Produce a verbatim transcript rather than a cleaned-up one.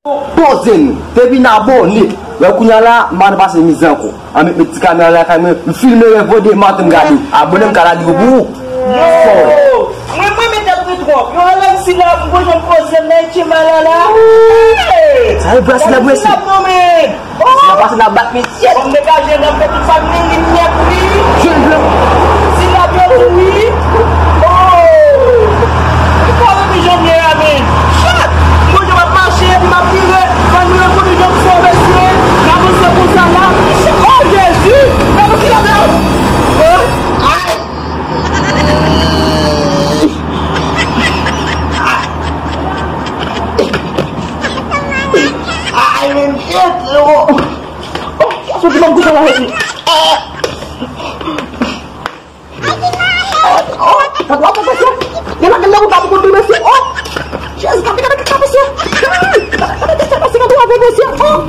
Poze nou. Te vin abòne. Wè kounye a la, m pa nan pase mizè ankò. An met, met ti kamera lakay mwen, m filme rèv Voldemort, m gade. Abòne m ka lage yo pou ou. Yo! Mwen, mwen, men tèt mwen twòp. Yo, rele m Silab, m gon jan m poze m nan etye malala. Sa e bra Silab, mesye. Silab non, men. Silab pase nan bak, mesye. Kòm degaje nan fè tout fanmi li nèt, wi. Jèn blan. Silab yo tou, wi. Oh! Ou pa wè ki jan m ye a, men. Chat! M gon jan m ap mache, epi m ap vire. Fanmi yo konnen jan m fè, mesye. M avanse konsa la. Oh, Jezi! Gade Silab la. Hein? Ay! Ay, men shit, yo. Oh, sa soti ban m kouto la, Jezi. Oh, oh, oh, mesye. Gen la, gen la, ou pa pou konn, mesye. Oh, Jezi, pa vin avèk sa, mesye. Avèk sa, mesye, nan tou avè, mesye. Oh.